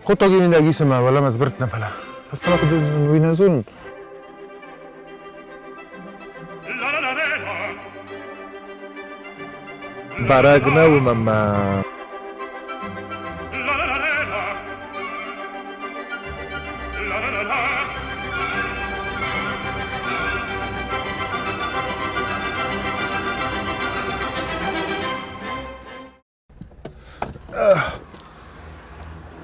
Хъуыддаги мидӕг ис ӕмӕ уӕлӕмӕ сбырд нӕ фӕлӕ. Фӕстӕмӕ куыд уый нӕ зонын. Бӕрӕг нӕу ӕмӕ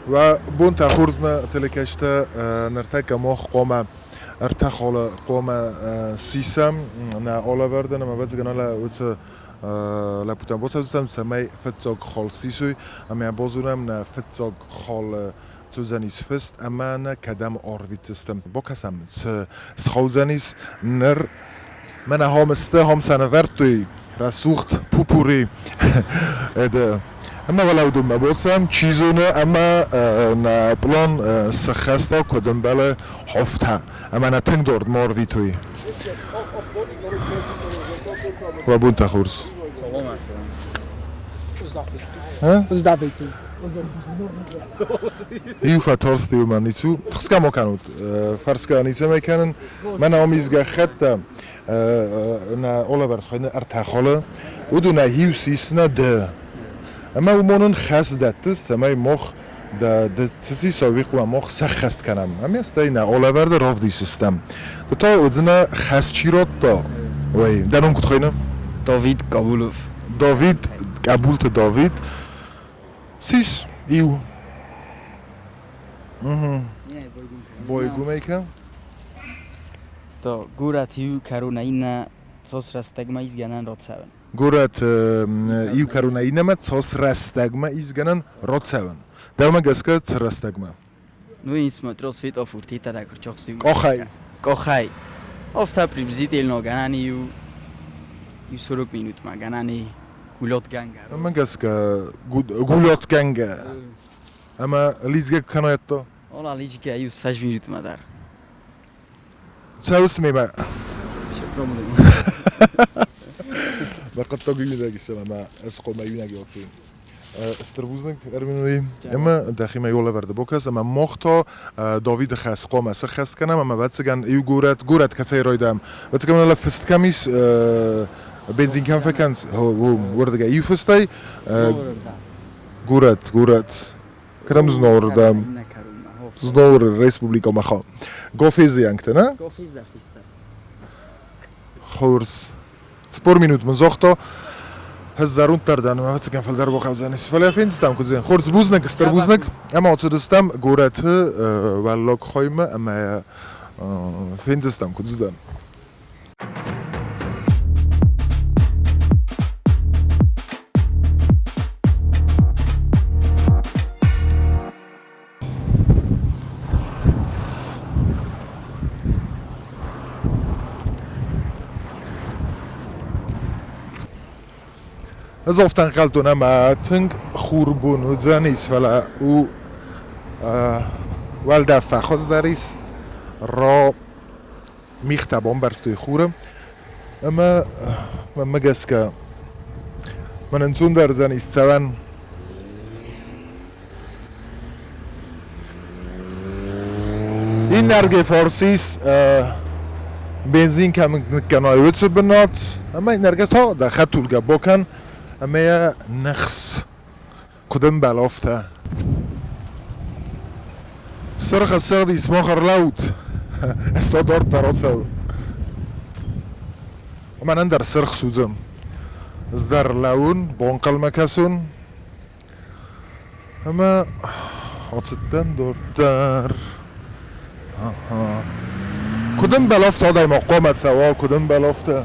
Уӕ бонтӕ хорз нӕ телекӕстӕ ныртӕккӕ мах хъуамӕ ӕртӕ халы хъуамӕ сисӕм нӕ алӕвӕрдӕн ӕмӕ ӕвӕццӕгӕн алӕ уыцы лӕппутӕм бацӕудзыстӕм, цӕмӕй фыццаг хал сисой ӕмӕ базонӕм нӕ фыццаг хал цудзӕнис фыст ӕмӕ нӕ кӕдӕм арвитдзыстӕм. Бакӕсӕм, цы схаудзӕнис ныр. Мӕнӕ хом сты, хом сӕ нывӕрдтой рӕсугъд пупури. Ӕмӕ уӕлӕудонмӕ боцӕм, чи зоны, ӕмӕ нӕ пълан сыххӕста, куыд ӕмбӕлы, афтӕ. Ӕмӕ нӕ тынг дард ма арвитой. Уӕ бонтӕ хорз. Иу фӕтарст иумӕ ницу. Тыхсгӕ ма кӕнут, фӕрсгӕ ницӕмӕй кӕнын. Мӕнӕ ам ис гӕххӕттӕ, нӕ алӕвӕрд хуыйны ӕртӕ халы. Уыдонӕй иу сисынӕ ды. Ӕмӕ уымон ын хӕс дӕттыс, цӕмӕй мах дӕ ды цы сисай, уый хъуамӕ мах сӕххӕст кӕнӕм. Ӕмӕ стӕй нӕ алӕвӕрды равдисдзыстӕм. Ды та уыдзынӕ хӕс чи радта, уый. Дӕ ном куыд хуыйны? Давид Кабулов. Давид, Къӕбулты Давид. Сис иу. Бойгумӕй кӕ? То горӕт иу кӕронӕй иннӕ цос рӕстӕгмӕ исгӕнӕн рацӕуӕн. Горӕт иу кӕронӕй иннӕмӕ цос рӕстӕгмӕ исгӕнӕн рацӕуӕн. Дӕумӕ гӕсгӕ цы рӕстӕгмӕ? Ну и смотрел светофор тита да крючок Къохӕй. Къохӕй. Офта приблизительно гӕнӕн иу иу 40 минутмӕ гӕнӕн и гулётгӕнгӕ. Ӕмӕ гӕсгӕ гулётгӕнгӕ. Ӕмӕ лидзгӕ куы кӕнай то? Ола лидзгӕ иу 6 минутмӕ дӕр. Цӕуыс мемӕ? Мӕ хъуыддаг иунӕг исӕм ӕмӕ ӕз хъуамӕ иунӕг ацу. Стыр бузныг, Арминуи. Ӕмӕ дӕхимӕ лӕвӕрды бокӕс ӕмӕ мах та Давиды хӕс хъуамӕ сӕххӕст кӕнӕм ӕмӕ ӕвӕццӕгӕн иу горӕт, горӕт кӕцӕй райдайӕм. Ӕвӕццӕгӕн фыст кӕм ис, бензин кӕм фӕкӕнынц, уырдыгӕй иу фыстӕй горӕт, горӕт. Кӕдӕм Знауырдӕм? Знауыры республикӕмӕ ха. Гофезиӕнгтӕ, нӕ? Хорз. 40 минут мын загъта, ӕз зӕронддӕр дӕн, ӕвӕццӕгӕн фылдӕр бахъӕудзӕнис. Фӕлӕ фендзыстӕм, куыд уыдзӕн. Хорз, бузныг, стыр бузныг. Ӕмӕ ацыдыстӕм горӕты уӕллаг хаймӕ ӕмӕ фендзыстӕм, куыд уыдзӕн. Ӕз афтӕ ӕнхъӕлдтон, ӕмӕ тынг хурбон уыдзӕнис, фӕлӕ у уӕлдӕф фӕхуыздӕр ис, ра мигътӕ бамбӕрзтой хуры ӕмӕ мӕнмӕ гӕсгӕ мӕн ӕнцондӕр уыдзӕнис цӕуӕн. Иннӕрдгӕй фарс ис бензин кӕм ныккӕнай, уыцы бынат, ӕмӕ иннӕрдгӕ та дӕ хӕдтулгӕ бакӕн ӕмӕ йӕ ныхс, куыд ӕмбӕлы, афтӕ. Сырх ссыгъдис, мах ӕрлӕуут, ӕз та дарддӕр ацӕуын. Мӕнӕн дӕр сырх судзы. Ӕз дӕр лӕууын, банхъӕлмӕ кӕсын. Ӕмӕ ацыдтӕн дарддӕр. Куыд ӕмбӕлы, афтӕ адӕймаг хъуамӕ цӕуа, куыд ӕмбӕлы, афтӕ.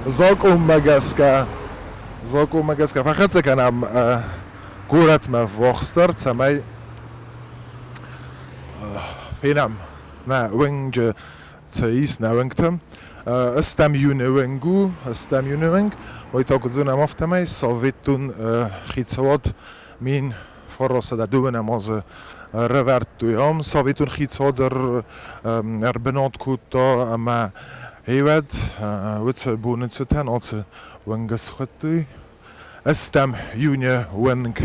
Закъонмӕ гӕсгӕ, закъонмӕ гӕсгӕ фӕхӕццӕ кӕнӕм горӕтмӕ ввахсдӕр, цӕмӕй фенӕм нӕ уынджы цы ис нӕ уынгты. Стӕм июны уынг у, стӕм июны уынг. Уый та куыд зонӕм, афтӕмӕй Советон хицауад 1902 азы рӕвӕрдтой ам. Советон хицауад ӕрбынат кодта ӕмӕ гъеуӕд уыцы боны цытӕн ацы уынг схуыдтой. Стӕм июны уынг.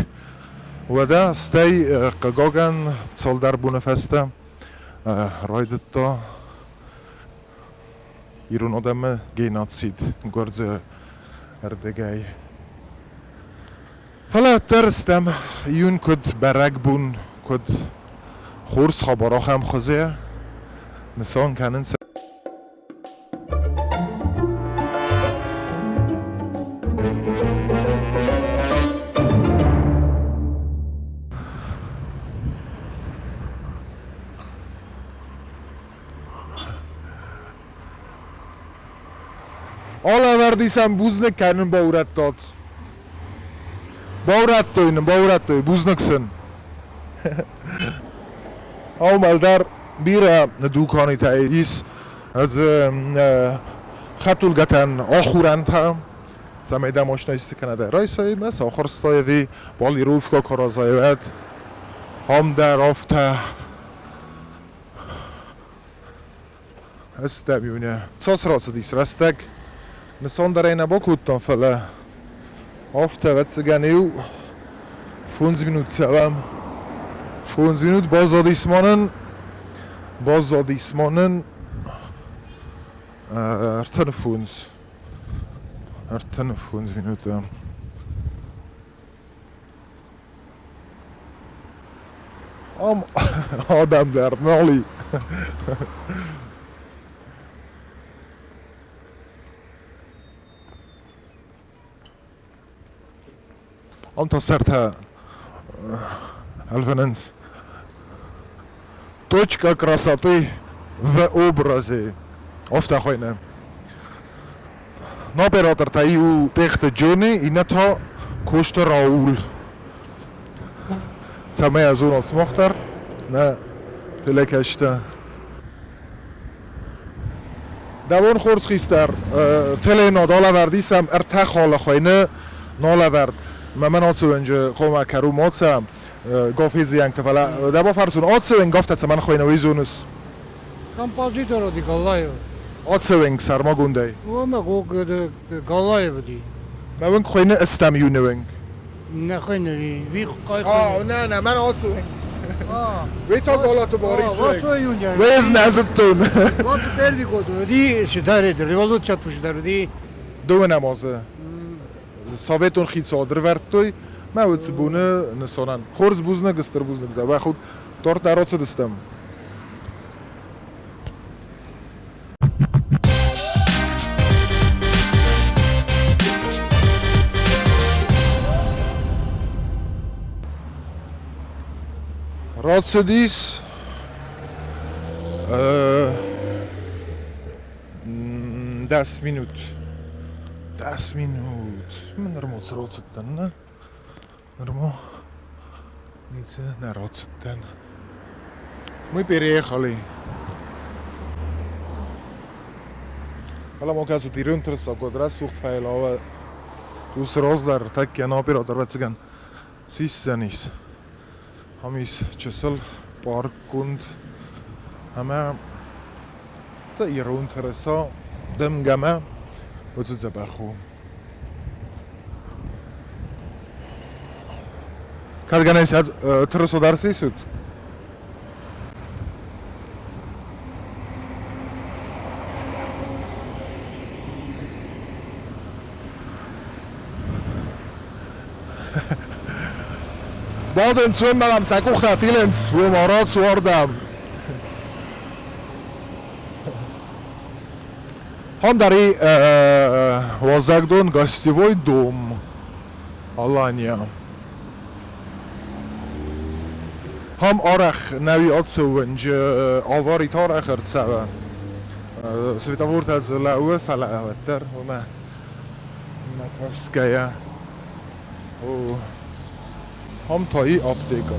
Уӕдӕ стӕй, хъыгагӕн, цалдӕр боны фӕстӕ райдыдта ирон адӕмы геноцид гуырдзы ӕрдыгӕй. Фӕлӕ уӕддӕр стӕм июнь куыд бӕрӕгбон, куыд хорз хабар ахӕм хуызы нысан кӕнынц. Алӕвӕрди сӕм бузныг кӕнын баурӕдтат. Баурӕдтой нын, баурӕдтой, бузныг сын. Аумӕл дӕр бирӕ дуканитӕ ис дзы хӕдтулгӕтӕн ахурӕнтӕ, цӕмӕй дӕ машинӕ исты кӕнӕ дӕ райсай, мӕ сахуырстай ӕви полировкӕ куы уӕд ам дӕр афтӕ. Ӕстӕм июня. Цас рацыдис рӕстӕг, нысан дӕр ӕй нӕ бакодтам, фӕлӕ афтӕ, ӕвӕццӕгӕн, иу 5 минут цӕуӕм. 5 минут баззадис ма нын, баззадис ма нын 35, 35 минуты. Ам адӕм дӕр нал и. Ам та сӕртӕ ӕлвынынц. Точка красоты в образе. Афтӕ хуыйны. Оператор та иу Тъехты Джони, иннӕ та Косты Рауль. Цӕмӕй ӕзонат сымах дӕр, нӕ телекӕсджытӕ. Дӕ бон хорз, хистӕр. Теленод алӕвӕрд исӕм ӕртӕ халы хуыйны налӕвӕрд. Мӕ мӕн ацыуӕнджы хомӕ кӕру моцӕ гофезиӕнгтӕ, фӕлӕ дӕ бафӕрсун, ацыуӕнг афтӕ цӕмӕн хуыйны, уый зоныс? Композитор уыди Галлаев. Ацыуӕнг сӕрмагондӕй? Уымӕ Галлаев уыди. Мӕ уынг хуыйны ыстӕм июны уынг. Нӕ хуыйны, ви къай хуыйны. Нӕ, нӕ, мӕн ацыуӕнг. Вы то Галаты Борис. Вы нӕ зыдтон. Вот первый год уыди, сидаред, революция тудждӕр уыди. Дыууӕ намазы советон хицауад ӕрывӕрдтой мӕ уыцы боны нысанӕн. Хорз бузныг, стыр бузныг, дзӕбӕх ут. Торт ӕрацыдыстӕм. Рацыдис 10 минут. 10 минут. Нырма рацыдтӕн, нӕ? Нырма ницы нӕ рацыдтӕн. Мы переехали. Фӕлӕ ма кӕсут, ирон тырыса куыд рӕсугъд фӕйлауы. Уыцы раздӕр тӕккӕ нӕ оператор ӕвӕццӕгӕн сисдзӕнис. Ам ис чысыл паркгонд ӕмӕ сӕ ирон тырыса дымгӕмӕ уыцы дзӕбӕх у. Кӕд гӕнӕн тырыса дӕр сисут? Бадынц уым ӕмӕ сӕ къухтӕ тилынц, уым арацу ардӕм. Ам дӕр и уазӕгдон гостевой дом Алания. Ам арӕх нӕуи ацӕуӕнджы авари арӕх ӕрцӕуы. Светофортӕ дзы лӕууы, фӕлӕ уӕддӕр уымӕ нӕ кӕсгӕйӕ. О, ам та и аптекӕ.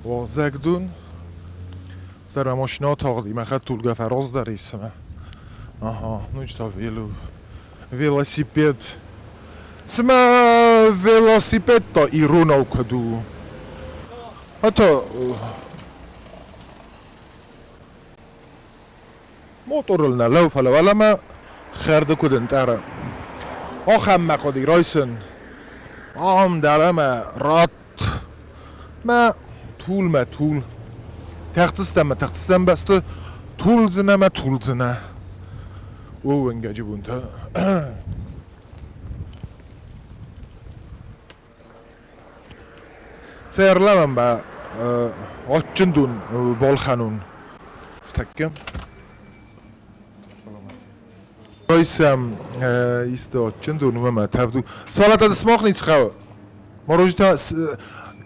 Уазӕгдон. Сӕрмӕ машинӕ тагъди, мӕ хӕдтулгӕ фӕраздӕр ис цымӕ. Ага, ну что, вело, велосипед. Цымӕ велосипед та иронау куыд у? А то Моторыл нӕ лӕу, фӕлӕ уӕлӕмӕ хӕрды куыд ӕнтъӕры. Ахӕм мӕ хъуыди райсын. Ам дӕр ӕмӕ ратт. Мӕ тул, мӕ тул. Тӕхдзыстӕм мӕ тӕхдзыстӕм бӕсты тулдзынӕ мӕ тулдзынӕ. О, уынгӕджы бонтӕ. Цӕрлӕмӕн ба адджын дон балхӕнун. Тӕккӕ. Райсӕм исты адджын дон, уымӕ мӕ тӕвд у. Салатӕ смах ницы хъӕуы. Мороженое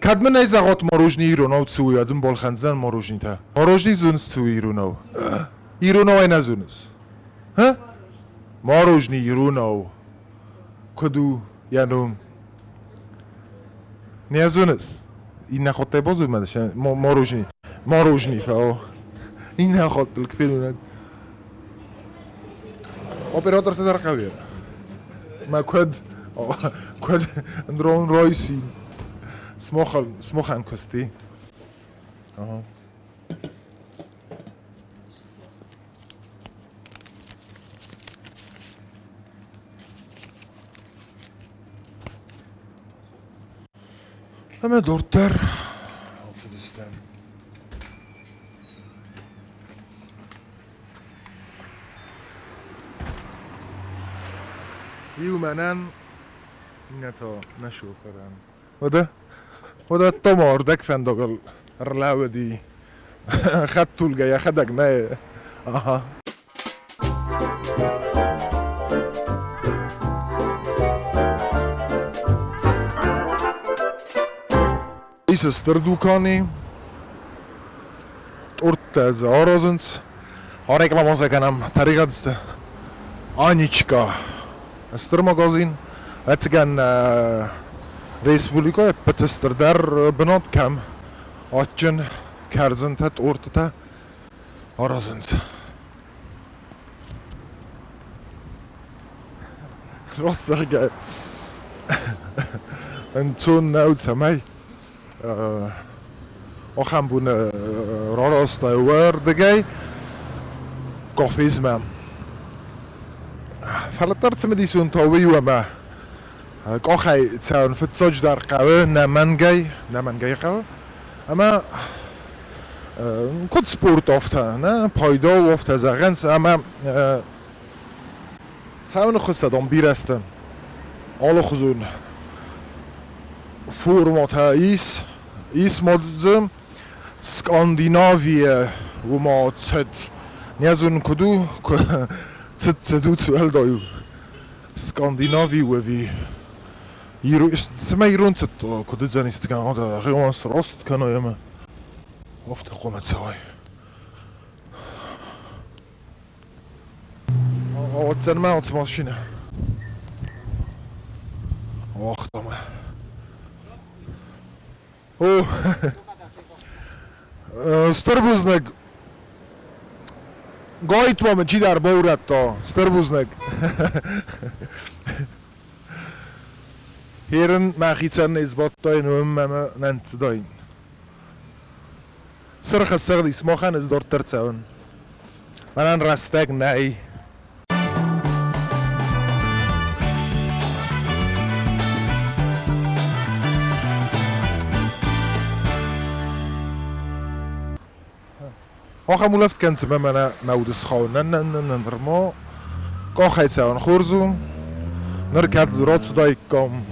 кӕд мын ӕй зӕгъот мороженое иронау цы у, уӕд ын балхӕндзынӕн мороженитӕ. Мороженое зоныс цы у иронау? Иронау ӕй нӕ зоныс? Ха? Мороженое иронау куыд у йӕ ном? Не зоныс? Иннӕ хаттӕй базонмӕ мороженое. Мороженое фӕо. Иннӕ хаттыл кфелунӕг. Оператортӕ дӕр хъӕуы. Мӕ куыд куыд дрон Ройси смохӕн куысти. Ага. Ӕмӕ дарддӕр ацыдыстӕм. Иу мӕнӕн, иннӕ та нӕ шофырӕн. Уӕдӕ, уӕдӕ Тома ӕрдӕгфӕндагыл ӕрлӕууыди. Хӕдтулгӕ йӕхӕдӕг нӕ. Аха. Ис стыр дукани, торттӕ дзы аразынц. Рекламӕ кӕнӕм тӕригъӕд сты. Аничка стыр магазин. Ӕцӕгӕн республикӕйы ӕппӕты стырдӕр бынат кӕм адджын кӕрдзынтӕ, тортытӕ аразынц. Раст зӕгъгӕ, ӕнцон нӕу, цӕмӕй ахӕм бон рараста уӕрдыгӕй кафезмӕ. Фӕлӕ дӕр цымыдисон та уый у, ӕмӕ къахӕй цӕуын фыццаджыдӕр хъӕуы нӕмӕнгӕй, нӕмӕнгӕй хъӕуы. Ӕмӕ куыд спорт афтӕ, нӕ пайда у афтӕ зӕгъынц, ӕмӕ цӕуыны хуыссӕдон бирӕ сты. Алыхуызон формӕтӕ ис, ис ма дзы Скандинавийӕ уымӕ цыд. Не зонын куыд у, цыд цыд у, цы уӕлдай у. Скандинави у ӕви цымӕ ирон цыд куыд уыдзӕни цытгӕнӕг гъе сраст кӕной ӕмӕ афтӕ хъуамӕ цӕуай. Ауадздзӕн мӕ ацы машинӕ. Ауагъта мӕ. О, стыр бузныг. Гайтма мын чидӕр баурӕдта. Стыр бузныг. Херын мӕхицӕн не сбадтаин, уым ӕмӕ нӕнцыдаин. Сырх ссыгъдис, махӕн ӕз дарддӕр цӕуын. Мӕнӕн рӕстӕг нӕй. Ахӕм улӕфт кӕнцымӕ мӕнӕ мӕ уды схауы. Нӕ-нӕ-нӕ, нырма къахӕй цӕуын хорз у. Ныр кӕд рацыдаиккам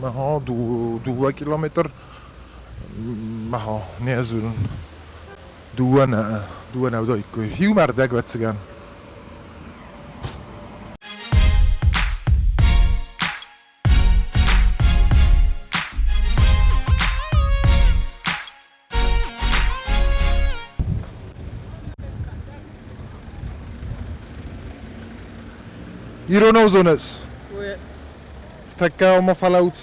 мӕ 2 километр, мӕ не дзурын. Дыууӕ нӕ, дыууӕ нӕ уыдаиккой. Иумӕ ӕрдӕг, ӕвӕццӕгӕн. Иронау зоныс? Тӕккӕ ома фӕлӕут.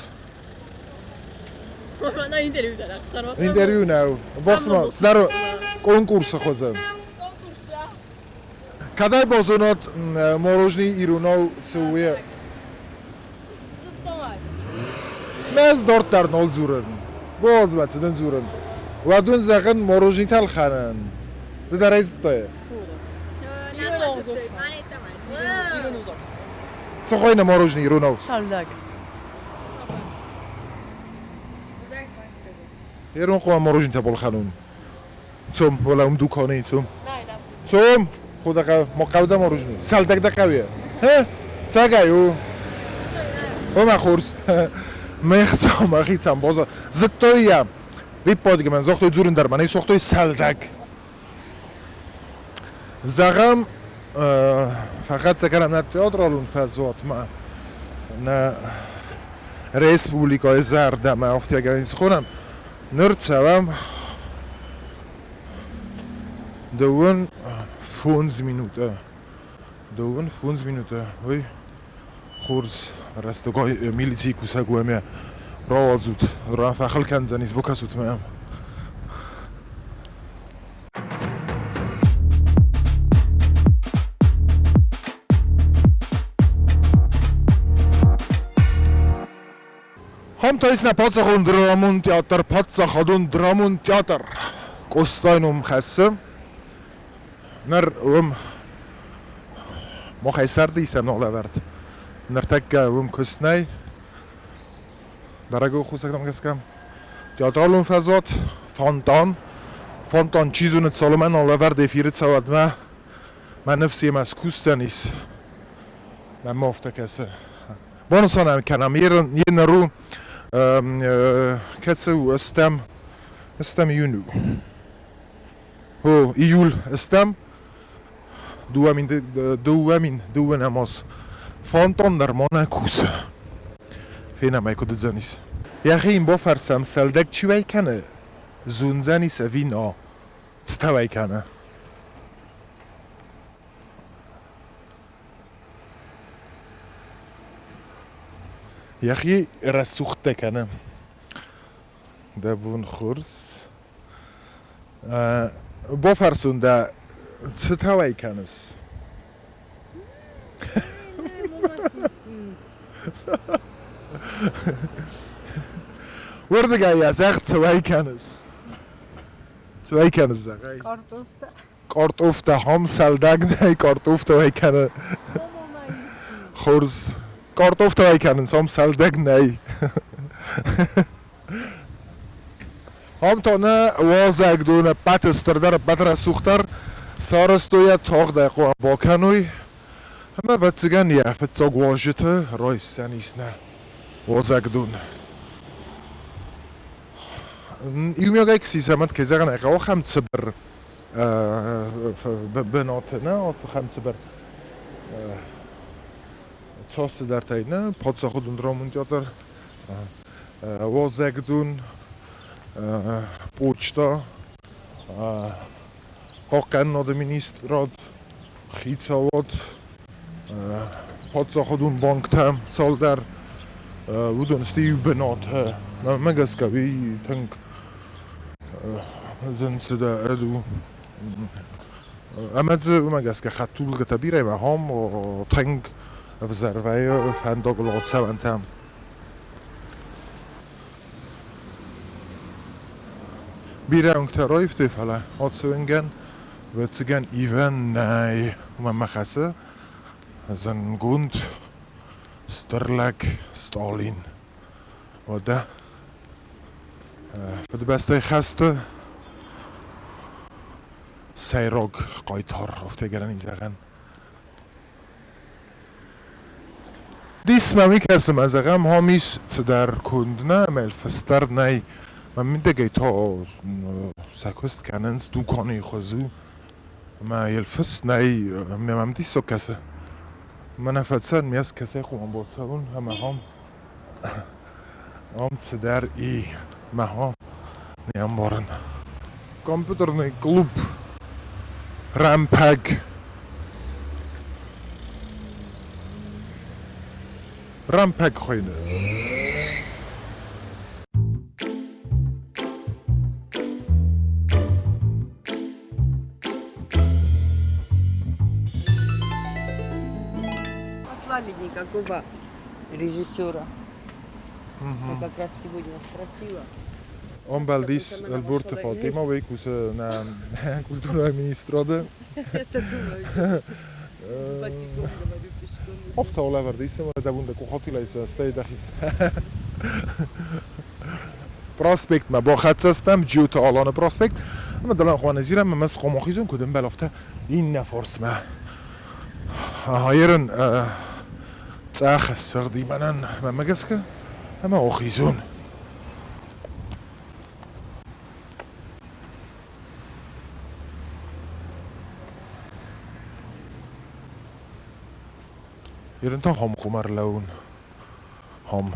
Интервью нӕу. Бахсма, цыдӕр конкурсы хуызӕн. Кӕдӕй базонат мороженый иронау цы у? Мӕ ӕз дарддӕр нал дзурын. Боз цы дын дзурын. Уӕд уын зӕгъын мороженитӕ ӕлхӕнын. Ды дӕр ӕй зыдтай? Цы хуыйны мороженое иронау? Сӕлдӕг. Ирон хъуамӕ мороженитӕ балхӕнон. Цом, уӕлӕ уым дуканы цом. Цом! Худӕ ма хъӕу дӕ мороженое. Сӕлдӕг дӕ хъӕуы. Хе? Цӕгӕй у? О, мӕ хорз. Ме хца мӕхицӕн база. Зыдтой йӕ. Виппайдгӕ мӕн загътой дзурын дӕр мӕнӕй сагътой сӕлдӕг. Зӕгъӕм, фӕхӕццӕ кӕнӕм нӕ театралон фӕзуатмӕ, нӕ республикӕйы зӕрдӕмӕ афтӕ схонӕм. Ныр цӕуӕм 25 минуты. 25 минуты. Уый хорз рӕстӕгӕй милицийы кусӕг у ӕмӕ рауадзут, фӕхыл кӕндзӕнис, бакӕсут мӕм. Хамтайсна паддзахадон драмон театр, паддзахадон драмон театр Къостайы ном хӕссы. Ныр уым махӕй сӕрды исӕм ногълӕвӕрд. Ныртӕккӕ уым куыст нӕй. Бӕрӕг у хъусӕгтӕм гӕсгӕ. Театралон фӕзуат, фонтан. Фонтан чи зоны, цалынмӕ ногълӕвӕрд эфиры цӕуӕд, мӕ ныфс йемӕ скусдзӕнис. Мӕнмӕ афтӕ кӕсы. Банысан ӕм кӕнӕм, йе ныр у, кӕцы у ӕстӕм июнь у. О, июль ӕстӕм, 2002 аз. Фонтан дӕр ма нӕ кусы. Фенӕм ӕй, куыд уыдзӕнис. Йӕхи йын бафӕрсӕм, сӕлдӕг чи уӕй кӕны, зондзӕнис ӕви нӕ, цытӕ уӕй кӕны. Йӕхи рӕсугъдтӕ кӕны. Дӕ бон хорз. Бафӕрсон дӕ, цытӕ уӕй кӕныс? Уырдыгӕй йӕ зӕгъ, цы уӕй кӕныс? Цы уӕй кӕныс, зӕгъай? Картофтӕ. Картофтӕ хом сӕлдӕг нӕй, картофтӕ уӕй кӕны. Хорз. Картофтӕ уӕй кӕнынц, ам сӕлдӕг нӕй. Ам та нӕ уазӕгдон ӕппӕты стырдӕр, ӕппӕты рӕсугъддӕр сарӕзтой йӕ тагъдӕй хъуамӕ бакӕной. Ӕмӕ, ӕвӕццӕгӕн, йӕ фыццаг уазджыты райсдзӕнис нӕ уазӕгдон. Иумиагӕй куы сисӕм, кӕй зӕгъын ӕй хъӕуы, ахӕм цыбыр бынаты, нӕ, ахӕм цыбыр цас цыдӕртӕй, нӕ, паддзахадон драмон театр, уазӕгдон, почта, хъахъхъӕнынады министрад, хицауад, паддзахадон банктӕ цалдӕр, уыдон сты иу бынаты. Мӕнмӕ гӕсгӕ уый тынг зын цыдӕр у. Ӕмӕ дзы уымӕ гӕсгӕ хӕдтулгӕтӕ бирӕ ахӕм тынг ӕвзӕр вӕййы фӕндагыл ацӕуӕнтӕ. Бирӕ уынгтӕ раивтой, фӕлӕ ацы уынгӕн, ӕвӕццӕгӕн, ивӕн нӕй. Уымӕн мӕ хӕсы зынгонд стыр лӕг Сталин. Уӕдӕ Фыдыбӕстӕйы хӕсты сӕйраг хъайтар, афтӕ гӕнӕн и зӕгъӕн. Дис мӕм кӕсы, мӕ зӕгъӕм, ам ис цыдӕр конд нӕ, ӕмӕ фыст дӕр нӕй. Мӕ мидӕгӕй та сӕ куыст кӕнынц дуканийы хуыз у. Ӕмӕ йыл фыст нӕй, ӕмӕ мӕм диссаг кӕсы. Мӕнӕ фӕцӕн, ме скӕсӕй хъуамӕ бацӕуон ӕмӕ ам Ам цыдӕр и, мӕ не ӕмбарын. Компьютерный клуб Рӕмпӕг. Рӕмпӕг хуыйны. Послали никакого режиссера. Я как раз сегодня спросила. Ӕмбӕлдис Ӕлборты Фатимӕ, уый кусы нӕ культурӕйы министрады. Это думаю, босиком, говорю, пешком. Афтӕ лӕвӕрд исӕм дӕбунда къухотилайса стӕй дӕхи. Проспектмӕ бахӕццӕ стӕм, Джиоты Аланы проспект, ӕмӕ дӕлӕ хъуаназирӕм ӕмӕ схъомахизон куыд ӕмбӕлӕфтӕ иннӕ фарсмӕ. Ага, ерын цъӕх ссыгъди мӕнӕн мӕнмӕ гӕсгӕ ӕмӕ ахизон. Ерын та хом къуым ӕрлӕууын. Хом.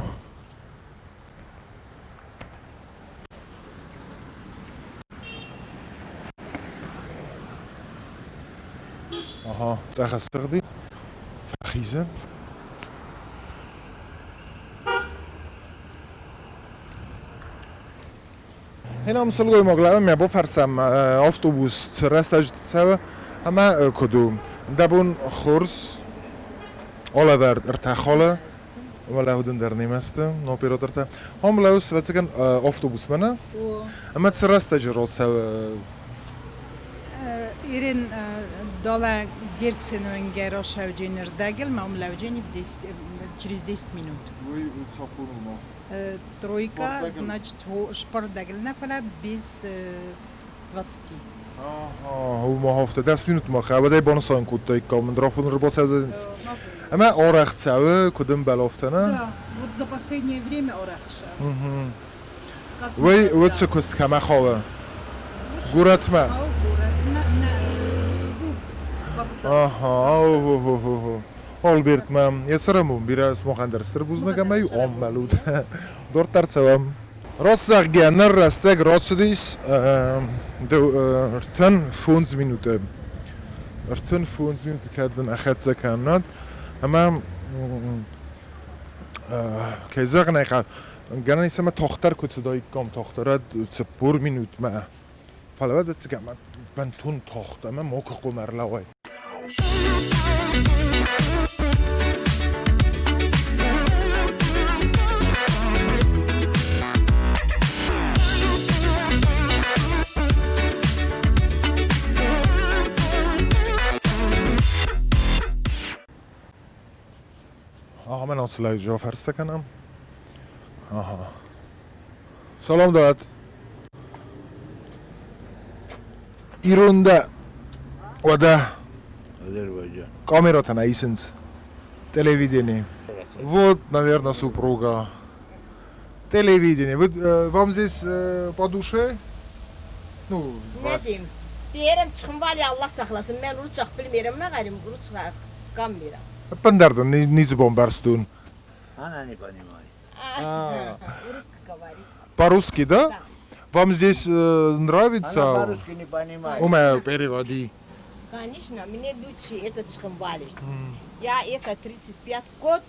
Аха, цъӕх ӕссыгъди. Фӕхизы. Én am сылгоймаг лӕвӕн мӕ бафӕрсӕм автобус цы рӕстӕджы цӕуы ӕмӕ куыд у. Дӕ бон хорз, алӕвӕрд ӕртӕ халы, уӕлӕ дӕр немӕ сты оператортӕ. Ам лӕууыс, ӕвӕццӕгӕн, автобусмӕ нӕ? Ӕмӕ цы рӕстӕджы рацӕуы? Ирен дала Герценовенгӕ рашӕуджени рдӕгыл, ма ум лӕуджени в 10, через 10 минут. Уый цафоныл ма? Тройка, значит, шпордӕгыл нӕ, фӕлӕ без 20. Ага, уымӕ афтӕ 10 минутмӕ хӕбӕдӕй банысан кодтаиккам, мын рафон ӕрбацӕудзӕнис. Ӕмӕ арӕх цӕуы, куыд ӕмбӕлы афтӕ, нӕ? Да, вот за последнее время арӕх цӕуы. Уый уыцы куыст кӕмӕ хауы? Горӕтмӕ? Горӕтмӕ, нӕ, Ага, о-хо-хо-хо. Альбертмӕ йӕ цӕрӕнбон бирӕ сымахӕн дӕр стыр бузныг ӕмӕ иу амбӕлут. Дарддӕр цӕуӕм. Раст зӕгъгӕ, ныр рӕстӕг рацыдис 35 минуты. 35 минуты кӕд дын ахӕццӕ кӕнынад ӕмӕ кӕй зӕгъын ӕй хъӕуы, гӕнӕн ис ӕмӕ тагъддӕр куы цыдаиккам, тагъддӕр 40 минутмӕ. Фӕлӕ ӕвӕццӕгӕн бынтон тагъд ӕмӕ макуы хъуамӕ ӕрлӕууай. Ага, мӕн ацы лӕджы афӕрстӕ кӕнӕм. Ага. Салам дат. Ирон дӕ? Уӕдӕ? Азербайджан. Камератӕ нӕ исынц? Телевидение. Вот, наверное, супруга. Телевидение. Вы, вам здесь по душе? Ну, Nə вас. deyim? Deyirəm çıxım var ya Allah saxlasın. Mən rusca bilmirəm, nə qərim rusca qanmıram. Ӕппындӕр ницы бамбӕрстон. Она не понимает. А. Русский говорит. По-русски, да? Да. Вам здесь нравится? Она по-русски не понимает. У меня переводи. Конечно, мне лучше это Цхинвали. Я это 35 год,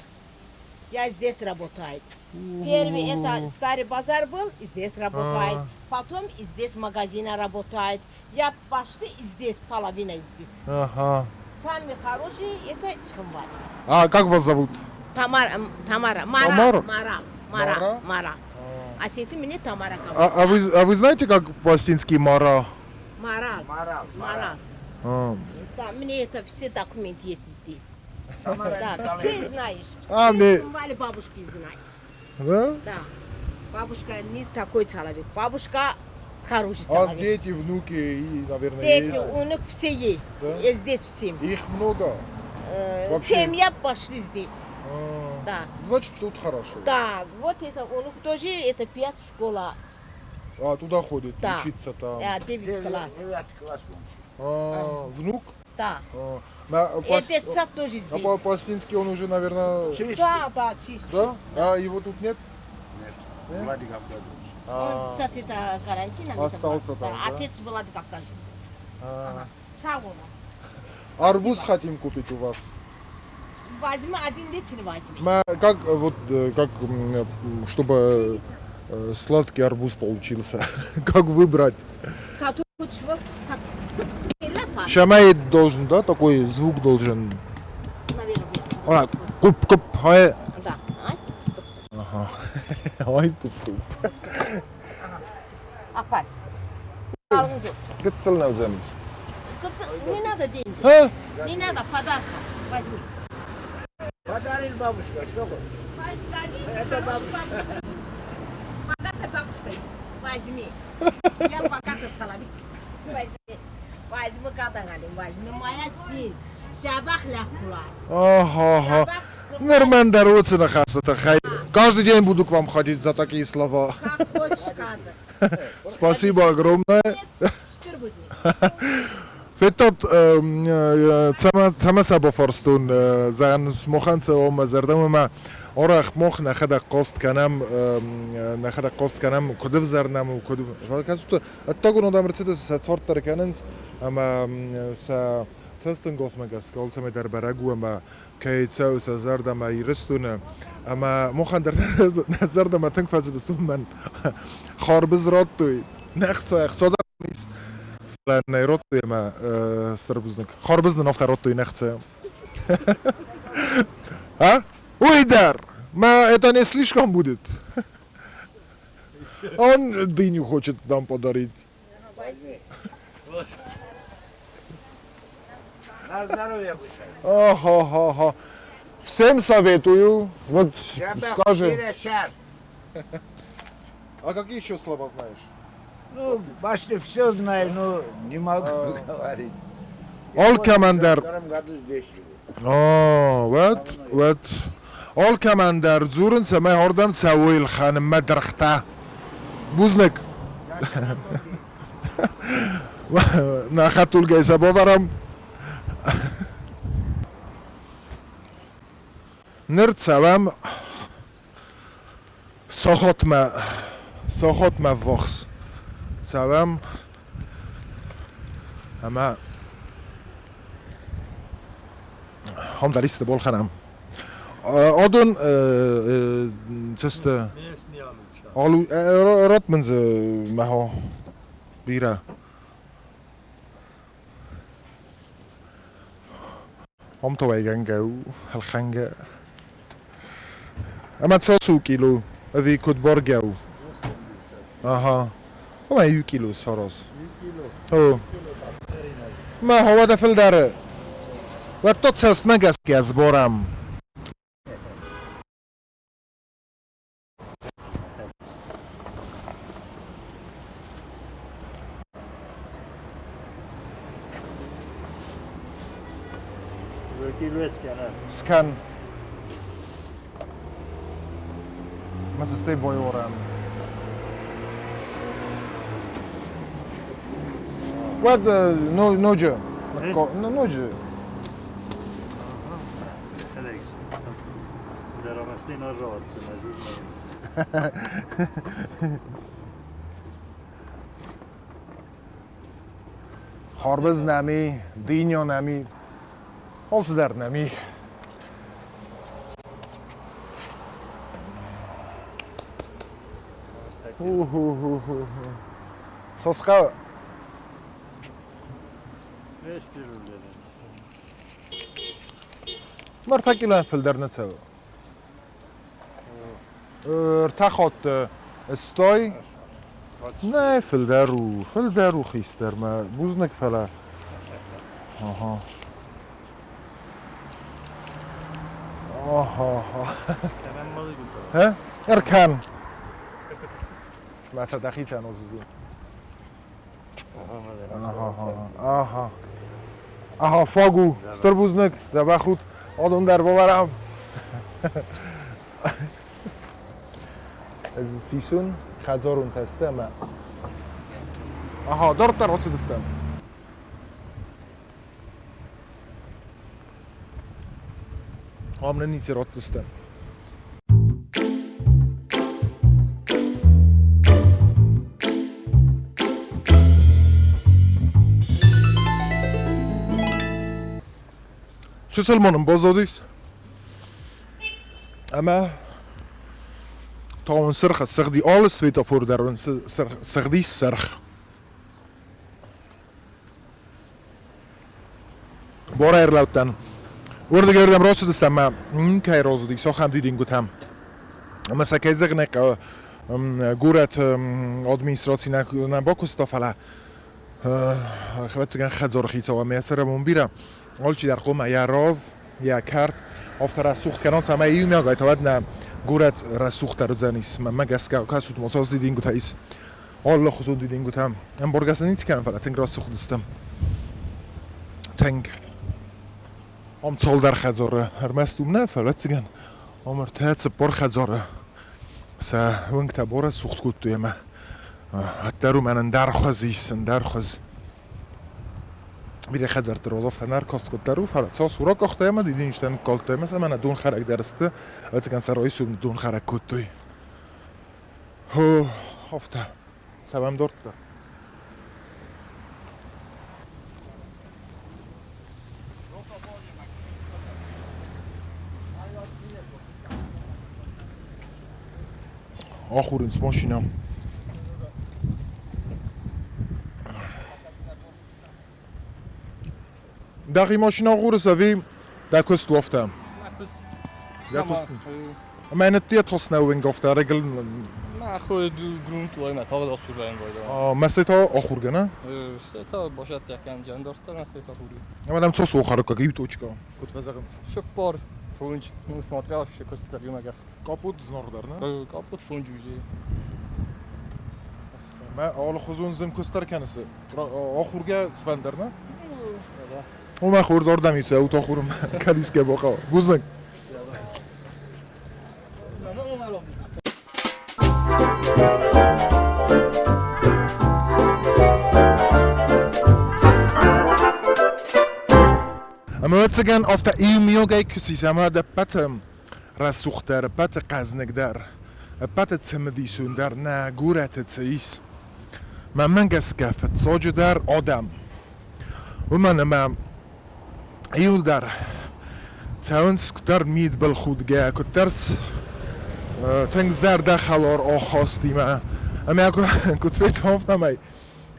я здесь работаю. Первый это старый базар был, и здесь работает. Потом и здесь магазина работает. Я почти здесь, половина здесь. Ага. Самый хороший это Цхинвали. А как вас зовут? Тамара, Тамара, Мара, Тамара? Мара, Мара? Мара, Мара. А сети мне Тамара говорит. А вы знаете, как по-осетински мара? Марал. Марал. Марал. А, Да, мне это все документы есть здесь. Тамара Да, Николаевна. все знаешь. Все А, мне- Цхинвали бабушки знаешь. да? Да. Бабушка не такой человек. Бабушка хороший А человек. дети, внуки, и, наверное, Дети, есть. у них все есть. Да? И здесь все. Их много. Вообще? Семья пошли здесь. А, Да. Значит, тут хорошо. Да, вот это у них тоже это пять школа. А, туда ходит, Да. учиться там. Да, 9 класс. Девятый класс кончил. А, внук? Да. А, на, И по- детсад тоже а здесь. по-осетински он уже, наверное... Чистый. Да, да, чисто. Да? А его тут нет? Нет. Нет? Владикавказ. Он сейчас это карантин. а Остался там, да? Отец в Владикавказе. А. Сауна. Арбуз хотим купить у вас. Возьми, один литр возьми. Как вот, как, чтобы сладкий арбуз получился? Как выбрать? Который вот так. Шамай должен, да, такой звук должен. Наверное. А, куп-куп, ай. Да. Ага. Ай, туп-туп. Апар. Алыңыз olsun. Гыццыл нӕудзӕнис. Не надо деньги. А? Не надо подарка. Возьми. Подарил бабушка, что хочешь? Это бабушка. Богатая бабушка есть. Возьми. Я богатый человек. Возьми. Возьми, кадангалим, возьми. Моя сын. Джабах ляхкула. Ага. Норман Каждый день буду к вам ходить за такие слова. Как хочешь, Кандас. Спасибо огромное. Фетот цама сабофорстун зан смоханце ом зардам орах мох нахада кост канам нахада кост канам кудв зарнам кудв казут аттагун одам рцеда са цорттар кананс ама са цестенгосмӕ гӕсгӕ алцӕмӕй дӕр бӕрӕг у ӕмӕ кӕй цӕуы сӕ зӕрдӕмӕ Ирыстоны ӕмӕ махӕн дӕр нӕ зӕрдӕмӕ тынг фӕцыдысты, уымӕн харбыз радтой, нӕ ӕхца, ӕхца дӕр ис, фӕлӕ нӕ радтой ӕмӕ стыр бузныг. Харбыз нын афтӕ радтой нӕ хца. А? Уый дӕр! Мӕ это не слишком будет. Он дыню хочет нам подарить. Возьми. На здоровье, Гушай. Ага-ха-ха. Всем советую. Вот скажи. А какие еще слова знаешь? Ну, почти все знаю, но не могу говорить. Алкамандар. В втором году здесь живу. А, вот, вот. Алкаман дӕр дзурынц ӕмӕ ардӕм цӕуой ӕлхӕнынмӕ дыргътӕ. Бузныг. Нӕ хӕдтулгӕйы сӕ бавӕрӕм. Ныр цӕуӕм сахатмӕ, сахатмӕ ввахс цӕуӕм ӕмӕ ам дӕр исты балхӕнӕм. Адон цӕсты ратт мын дзы мӕ бирӕ. Ам та уӕйгӕнгӕ у, ӕлхӕнгӕ. Ӕмӕ цас у кило? Ӕви куыд баргӕ у? Аха. Ӕмӕ иу кило сараз. О. Мӕ уӕдӕ фылдӕры. Уӕд та цӕстмӕ гӕсгӕ сбарӕм. Scan. Ma se zdaj bojoran. Уӕд ноджы. Ноджы. Харбыз нӕми, дыня нӕми, алцыдӕр нӕми. Цас хъӕуы? Ӕртӕ килойӕ фылдӕр нӕ цӕуы. Ӕртӕ хатты стой. Нӕ, фылдӕр у, фылдӕр у хистӕрмӕ. Бузныг, фӕлӕ. Ага. Ага. Хе? Ӕркӕн. Мӕ сӕ дӕхицӕн оззу. Ага. Ага, фаг у. Стыр бузныг, дзӕбӕх ут. Адон дӕр бавӕрӕм. Ez сисун хӕдзарон сты ӕмӕ Аха, дарддӕр ацыдыстӕм. Ам нын ницы ратдзыстӕм. Чысыл ма нын баззадис ӕмӕ та уын сырх ссыгъди, алы светофор дӕр уын сыгъдис сырх. Барӕй ӕрлӕудтӕн. Уырдыгӕй ӕрдӕм рацыдыстӕм ӕмӕ никӕй разыди, ахӕм дидингуытӕм. Ӕмӕ сӕ кӕй зӕгъын ӕй хъӕуы, горӕты администраци нӕ бакуыста, фӕлӕ ӕвӕццӕгӕн хӕдзары хицау ӕмӕ йӕ цӕрӕнбон бирӕ. Алчидӕр хъуамӕ йӕ раз Йӕ кӕрт афтӕ рӕсугъд кӕнон, цӕмӕй иумиагӕй та уӕд нӕ горӕт рӕсугъддӕр уыдзӕнис. Мӕнмӕ гӕсгӕ, кӕсут ма, цас дидингуытӕ ис, алыхуызон дидингуытӕ. Ӕмбаргӕ сын ницы кӕнӕм, фӕлӕ тынг рӕсугъд сты. Тынг. Ам цалдӕр хӕдзары, ӕрмӕст уым нӕ, фӕлӕ ӕвӕццӕгӕн, ам ӕртӕ, цыппар хӕдзары сӕ уынгтӕ барӕсугъд кодтой ӕмӕ уӕддӕр уымӕн ӕндӕрхуыз ис, ӕндӕрхуыз. Бирӕ хӕдзӕртты розофтӕ нӕ ӕркаст кодта, фӕлӕ цас урок къахта ӕмӕ дидинджытӕ ныккалдта ӕмӕ сӕ мӕнӕ донхӕрӕг дӕр сты, ӕвӕццӕгӕн сӕ райсом донхӕрӕг кодтой. Хо, афтӕ. Цӕуӕм дарддӕр. Ахурынц машинӕ. Дӕхи машинӕ агурыс ӕви дӕ куыст у афтӕ? Мӕ куыст. Дӕ куыст. Ӕмӕ ныддийӕ тос нӕ уынг афтӕ регыл. Мӕ грунт мӕ тагъд асурӕн байдӕ. Мӕ сӕ та ахургӕ, нӕ? Сӕ та базӕдтӕ кӕн дарддӕр мӕ сӕ та хури. Ӕмӕ дӕм цос охарыккаг иу точка, куыд фӕзӕгъынц? Цыппар фунч, ну смотря ще куыст дӕр иумӕ гӕсгӕ. Капот зынаргъдӕр, нӕ? Капот фунч уже. Мӕ алыхуызон зын куыст дӕр кӕныс. Ахургӕ цыфӕндӕр, нӕ? Уымӕ хорз ардӕм и цӕут ахурын, кӕд искӕй бахъӕуа. Бузныг. Ӕмӕ ӕвӕццӕгӕн афтӕ иумиагӕй куы сисӕм ӕдӕппӕт рӕсугъддӕр, ӕппӕты хъӕзныгдӕр, ӕппӕты цымыдисондӕр нӕ горӕты цы ис. Мӕнмӕ гӕсгӕ, фыццаджыдӕр адӕм. Уымӕн ӕмӕ иуылдӕр цӕуынц куыддӕр мидбылхудгӕ, куыддӕр тынг зӕрдӕхӕлар ахастимӕ. Ӕмӕ куыд федтон, афтӕмӕй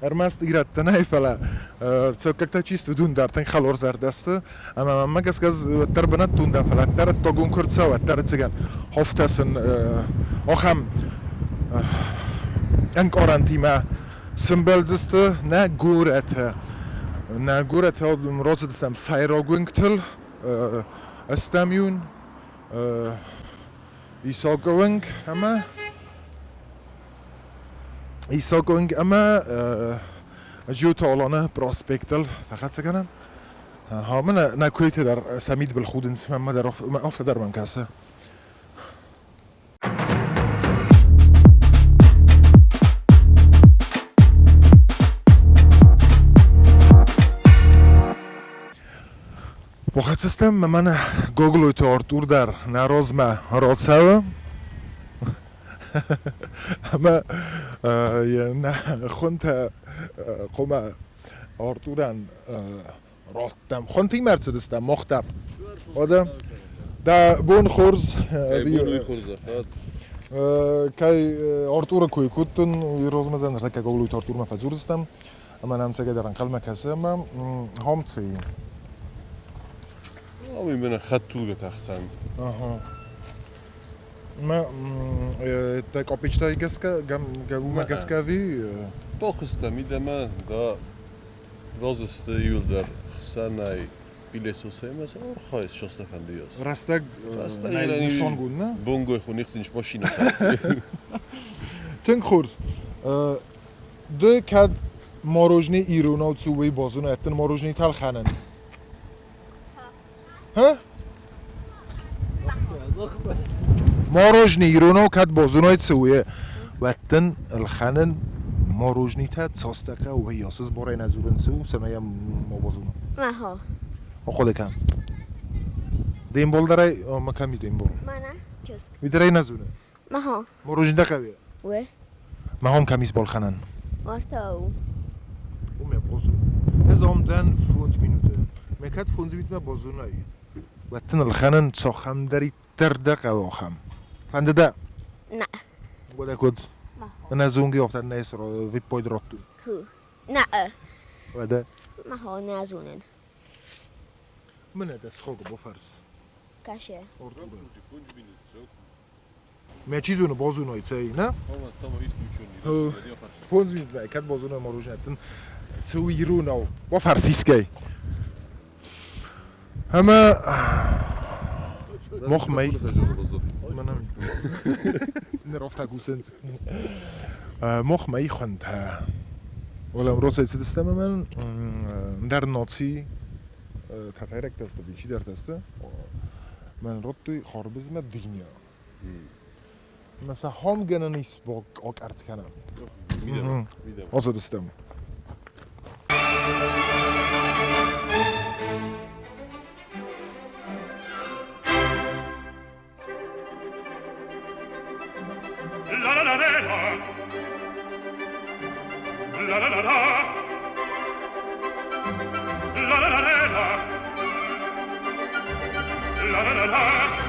ӕрмӕст ирӕттӕ нӕй, фӕлӕ цӕуккӕгтӕ чи сты, уыдон дӕр тынг хӕларзӕрдӕ сты. Ӕмӕ мӕнмӕ гӕсгӕ уӕддӕр бынӕттон дӕн, фӕлӕ уӕддӕр ӕддагон куы ӕрцӕуа, уӕддӕр ӕцӕгӕн афтӕ сын ахӕм ӕнкъарӕнтимӕ сымбӕлдзысты нӕ горӕты. Нӕ горӕты рацыдыстӕм сӕйраг уынгтыл, ӕстӕм июнь, Исакы уынг ӕмӕ Исакы уынг ӕмӕ Джиоты Аланы проспектыл фӕхӕццӕ кӕнӕм. Мӕнӕ нӕ куыйтӕ дӕр сӕ мидбыл худынц, мӕнмӕ дӕр афтӕ дӕр мӕм кӕсы. Бахӕццӕ мӕнӕ Гаглойты Артур дӕр нӕ размӕ рацӕуы. Ӕмӕ нӕ хуынтӕ хъуамӕ Артурӕн раттӕм. Хуынтимӕ ӕрцыдыстӕм мах дӕр. Уӕдӕ дӕ бон хорз. Кӕй Артуры кой кодтон, уый размӕ ныртӕккӕ Гаглойты Артурмӕ фӕдзурдзыстӕм. Ӕмӕ нӕм цӕгӕдӕр ӕнхъӕлмӕ кӕсы ӕмӕ хомцы. Ами мӕнӕ хӕдтулгӕтӕ хсӕн. Ага. Мӕ те къопичтӕй гӕсгӕ, уымӕ гӕсгӕ ӕви? Бахызтӕ мидӕмӕ, да разы сты иуылдӕр хсӕнӕй пилесосӕй ӕмӕ сӕ архайыс шосте фӕндыйас. Рӕстӕг нысангонд, нӕ? Бонгой хунихдзинч машинӕ. Тынг хорз. Ды кӕд мороженое иронау цуй базоны, ӕттын мороженое тӕлхӕнӕн? Ха? Мороженое иронау кӕд базоной цуй, уӕдтын ӕлхӕнын мороженитӕ цастӕкъа уыйасыз барӕй нӕ дзурын цы у, цӕмӕй йӕм ма базонон. Аха. Ахъуыды кӕн. Де мбал дӕр ӕй, ма кӕм и де мбал? Мӕнӕ чызг. Уый дӕр ӕй нӕ зоны. Маха. Мороженое хъӕуы? Уе. Махом кӕм ис балхӕнӕн? Уартӕ у. Уым бозу. Ӕз ам дӕн 5 минуты. Мӕ кӕд 5 минутмӕ базонай, уӕд дын ӕлхӕнын цахӕмдӕриддӕр дӕ хъӕуы ахӕм. Фӕнды дӕ? Нӕ. Уӕдӕ куыд? Ӕнӕзонгӕ афтӕ нӕ виппайд радтой. Ху. Нӕ. Уӕдӕ? Маха нӕ зонын. Мӕнӕ дӕ схог бофӕрс. Кӕсы. Мӕ чи зоны, базоной цӕй, нӕ? 5 минутмӕ кӕд базоной мороженое, цы у иронау? Бафӕрс искӕй. Ӕмӕ мах мӕй Мах мӕй хуынтӕ. Уӕлӕ рацӕйцыдыстӕм ӕмӕ ӕндӕр наци тӕтӕйрӕгтӕ сты, чидӕртӕ сты. Мӕн радтой харбызмӕ дыня. Ӕмӕ сӕ хомгӕнӕн ис акъӕртт кӕнӕм. Ацыдыстӕм. La la la la la la la la la la la la la la la la.